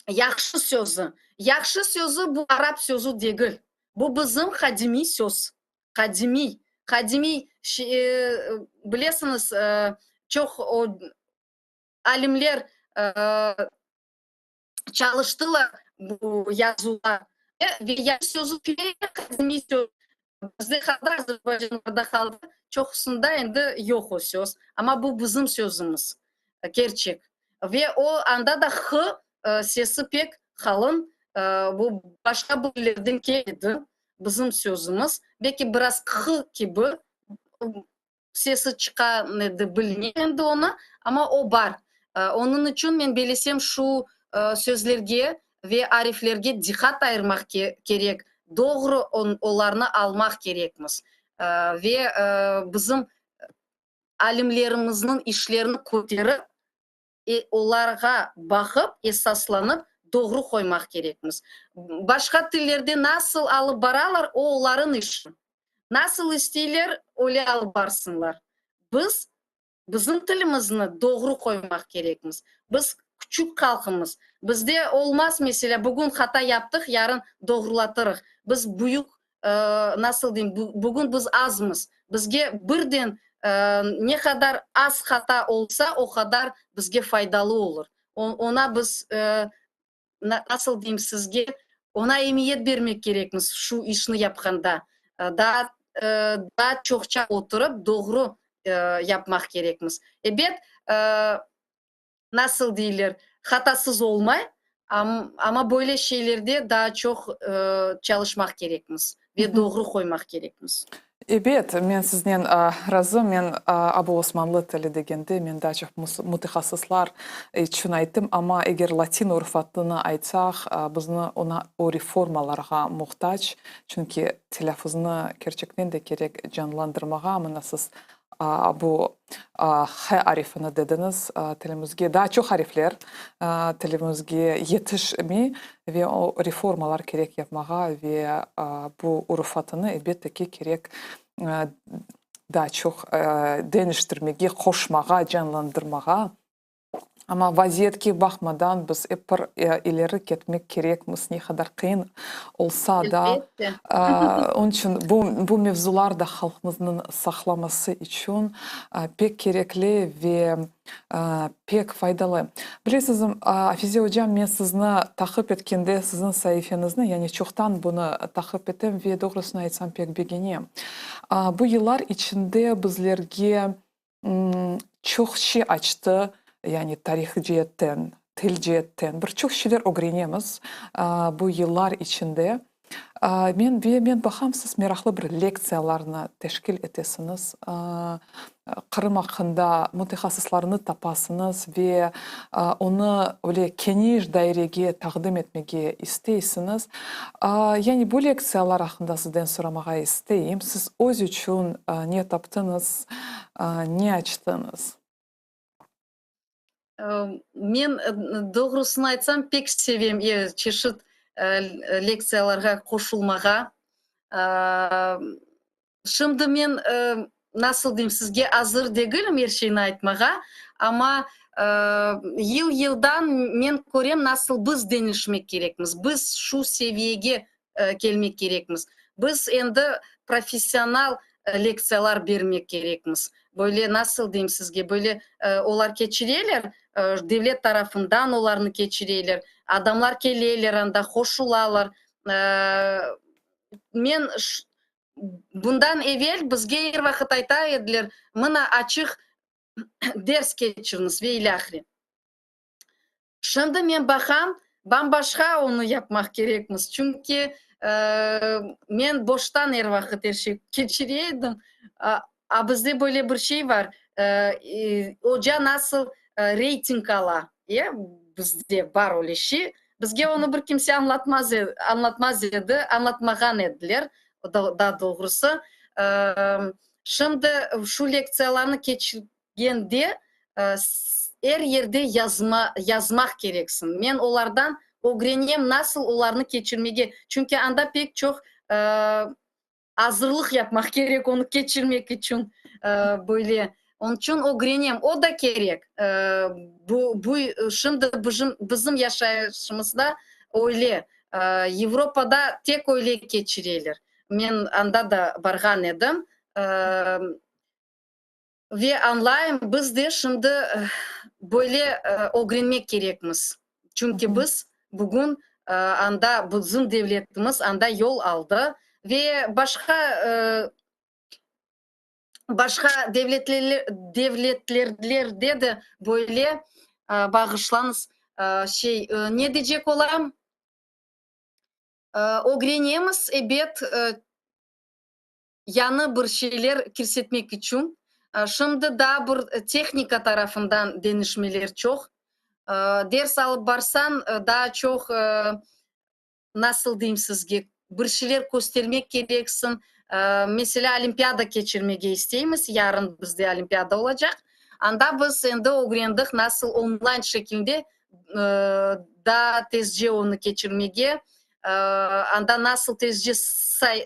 yahşı sözü. Yahşı sözü bu arap sözü degil. Bu bizim qadimiy söz. Qadimiy. Qadimiy, bilesiñiz, çoq alimler çalıştılar bu yazuvda. Ve yahşı sözü pek qadimiy söz. Bizde qaldı, azerbaycanlarda qaldı, çoqusında endi yoq o söz. Amma bu bizim sözümiz, kerçek. Ve o, anda da h sesi pek qalın, bu başqa bir tillerden kelmedi, bizim sözümiz. Belki biraz k kibi sesi çıqa edi, bilmeyim endi onı, amma o bar. Onıñ içün men belesem şu sözlerge ve ariflerge diqqat ayırmaq kerek, doğru olarnı almaq kerekmiz ve bizim alimlerimizniñ işlerini köterip, olarğa baqıp, esaslanıp, doğru qoymaq kerekmiz. Başqa tillerde nasıl alıp baralar, o olarıñ işi. Nasıl isteyler, öyle alıp barsınlar. Biz bizim tilimizni doğru qoymaq kerekmiz. Biz küçük halqımız. Bizde olmaz, meselâ, bugün hata yaptıq, yarın doğrulatırıq. Biz büyük, nasıl deyim, bugün biz azmız. Bizge birden ne qadar az hata olsa, o qadar bizge faydalı olur. Oña biz, nasıl deyim sizge, oña emiyet bermek kerekmiz şu işni yapqanda. Daa, daa çoqça oturıp doğru yapmaq kerekmiz. Ebet, nasıl deyler, hatasız olmay, amma böyle şeylerde daa çoq çalışmaq kerekmiz ve doğru qoymaq kerekmiz. Ebet, men siznen razım. Men abu osmanlı tili degende, men daa çoq mütehassıslar içün ayttım, amma eger latin urufatını aytsaq, bizni oña, o reformalarğa muhtac, çünki telâffuznı kerçekten de kerek canlandırmağa, mına siz Bu h arifini dediñiz, tilimizge daa çoq arifler tilimizge yetişmey ve o reformalar kerek yapmağa ve bu urufatını, elbette ki, kerek daa çoq deñiştirmege, qoşmağa, canlandırmağa. Amma vaziyetke baqmadan biz ep bir ileri ketmek kerekmiz, ne qadar qıyın olsa da. Elbette. Onıñ içün bu, bu mevzular da halqımıznıñ saqlaması içün pek kerekli ve pek faydalı. Bilesiz, Afize ocam, men sizni taqip etkende siziñ saifeñizni, yani çoqtan bunı taqip etem ve doğrusını aytsam pek begenem. Bu yıllar içinde bizlerge çoq şey açtı, yani tarih ceetten, til ceetten bir çoq şeyler ögrenemiz bu yıllar içinde. Men ve men baqam, siz meraqlı bir lektsiyalarnı teşkil etesiñiz, Qırım aqqında mütehassıslarnı tapasıñız ve onı öyle keniş dairege taqdim etmege isteysiñiz. Yani bu lektsiyalar aqqında sizden soramağa isteyim. Siz öz içün ne taptıñız, ne açtıñız? Men, doğrusını aytsam, pek sevem çeşit lektsiyalarğa qoşulmağa. Şimdi men, nasıl deyim, sizge azır degilim er şeyni aytmağa, amma yıl-yıldan men körem, nasıl biz deñişmek kerekmiz, biz şu seviyege kelmek kerekmiz. Biz endi professional lektsiyalar bermek kerekmiz. Böyle, nasıl deyim sizge, böyle olar keçireler, devlet tarafından olarnı keçireler, adamlar keleler anda, qoşulalar. Men bundan evel bizge er vaqıt ayta ediler, mına açıq ders keçiriñiz ve ilâhre. Şimdi men baqam, bam-başqa onı yapmaq kerekmiz, çünki men boştan er vaqıt er şey keçire edim. A bizde böyle bir şey bar, oca nasıl reyting ala, e, bizde bar öyle şey. Bizge onı bir kimse añlatmaz añlatmaz edi, añlatmağan ediler, daa doğrusı. Şimdi şu lektsiyalarnı keçirgende er yerde yazma yazmaq kereksiñ. Men olardan ögrenem nasıl olarnı keçirmege, çünki anda pek çoq azırlıq yapmaq kerek onı keçirmek içün, böyle. Onıñ içün ögrenem, o da kerek. Bu, bu şimdi bizim, bizim yaşayışımızda öyle. Avropada tek öyle keçireler. Men anda da barğan edim. Ve añlayım, biz de şimdi böyle ögrenmek kerekmiz. Çünki biz bugün anda, bizim devletimiz anda yol aldı. Ve başqa başqa devletlerde de böyle, bağışlañız, şey, ne deycek olam, ögrenemiz, ebet, yañı bir şeyler kirsetmek içün. Şimdi daa bir tehnika tarafından deñişmeler çoq. Ders alıp barsañ, daa çoq, nasıl deyim sizge, bir şeyler köstermek kereksiñ. Meselâ, olimpiada keçirmege isteymiz, yarın bizde olimpiada olacaq. Anda biz endi ögrendik, nasıl onlayn şekilde daa tezce onı keçirmege, anda nasıl tezce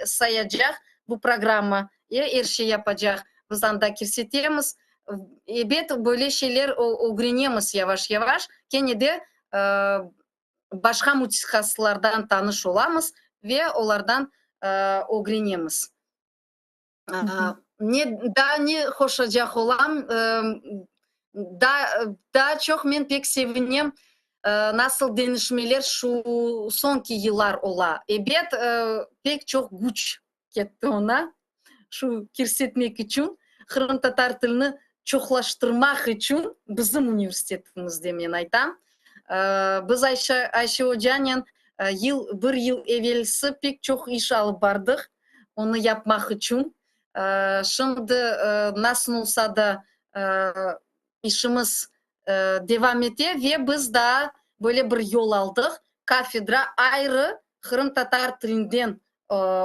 sayacaq bu programma, er şey yapacaq, biz anda kirsetemiz. Ebet, böyle şeyler ögrenemiz yavaş-yavaş, kene de başqa mütehassıslardan tanış olamız ve olardan ögrenemiz. Ne, daa ne qoşacaq olam? Daa, daa çoq men pek sevinem, nasıl deñişmeler şu soñki yıllar ola. Ebet, pek çoq küç ketti oña, şu kirsetmek içün, qırımtatar tilini çoqlaştırmaq içün bizim universitetimizde, men aytam. Biz Ayşe, Ayşe ocanen yıl, bir yıl evelsi pek çoq iş alıp bardıq onı yapmaq içün. Şimdi nasıl olsa da işimiz devam ete ve biz daa böyle bir yol aldıq, kafedra ayrı qırımtatar tilinden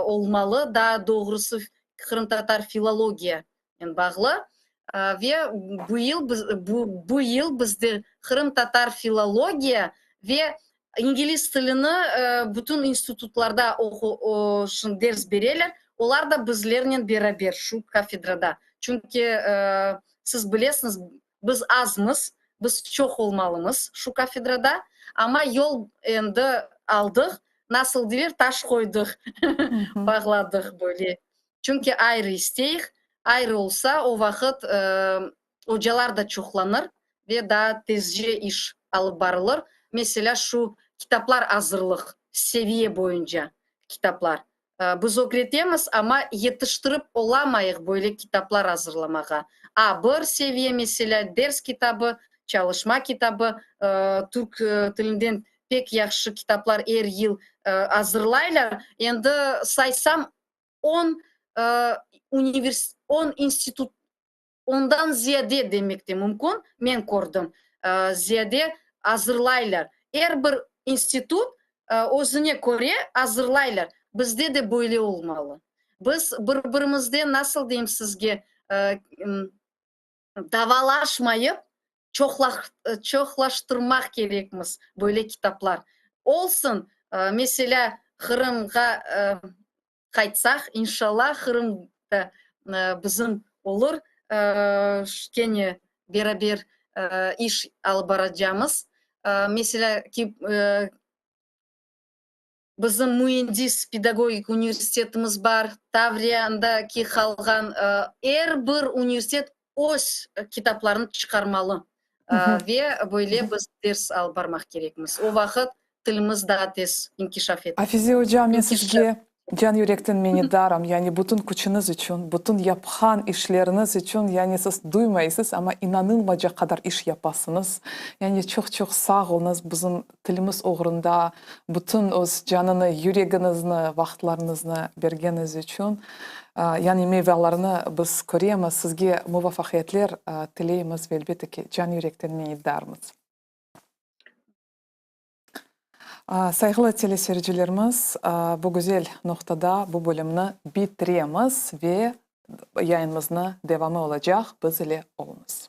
olmalı, daa doğrusı qırımtatar filologiyanen bağlı ve bu yıl bu yıl bizde qırımtatar filologiya ve İngiliz tilini bütün institutlarda ders bereler, olar da bizlernen beraber şu kafedrada. Çünki siz bilesiñiz, biz azmız, biz çoq olmalımız şu kafedrada, amma yol endi aldıq, nasıl deyler, taş qoydıq, bağladıq böyle. Çünki ayrı isteyik, ayrı olsa, o vaqıt ocalar da çoqlanır ve daa tezce iş alıp barılır. Meselâ, şu kitaplar azırlıq, seviye boyunca kitaplar. Biz ögretemiz, amma yetiştirip olamayıq böyle kitaplar azırlamağa. A bir seviye, meselâ, ders kitabı, çalışma kitabı, türk tilinden pek yahşı kitaplar er yıl azırlaylar. Endi saysam, on on institut, Ondan ziyade demek de mümkün, men kördim, ziyade azırlaylar. Er bir institut özüne köre azırlaylar. Bizde de böyle olmalı. Biz bir-birimizden, nasıl deyim sizge, davalaşmayıp, çoqlaştırmaq kerekmiz böyle kitaplar. Olsun, meselâ, Qırımğa Qaytsaq, inşallah, Qırım da bizim olur, kene beraber iş alıp baracamız. Meselâ, ki, bizim müendis pedagogik universitetimiz bar, Tavriyandaki qalğan er bir universitet öz kitaplarını çıqarmalı ve böyle biz ders alıp barmaq kerekmiz. O vaqıt tilimiz daa tez inkişaf eter. Afize oca, men sizge can yürekten minnetdarım, yani bütün küçüñiz içün, bütün yapqan işleriñiz içün, yani siz duymaysız, amma inanılmaycaq qadar iş yapasıñız. Yani çoq-çoq sağ oluñız, bizim tilimiz oğrunda bütün öz canını, yüregiñizni, vaqıtlarıñıznı bergeniñiz içün. Yani meyvalarını biz köremiz. Sizge muvafaqiyetler tileymiz ve elbette ki, can yürekten minnetdarmız. Sayğılı teleseyircilerimiz, bu güzel noqtada bu bölümni bitiremiz ve yayınımıznı devamı olacaq, biz ile oluñız.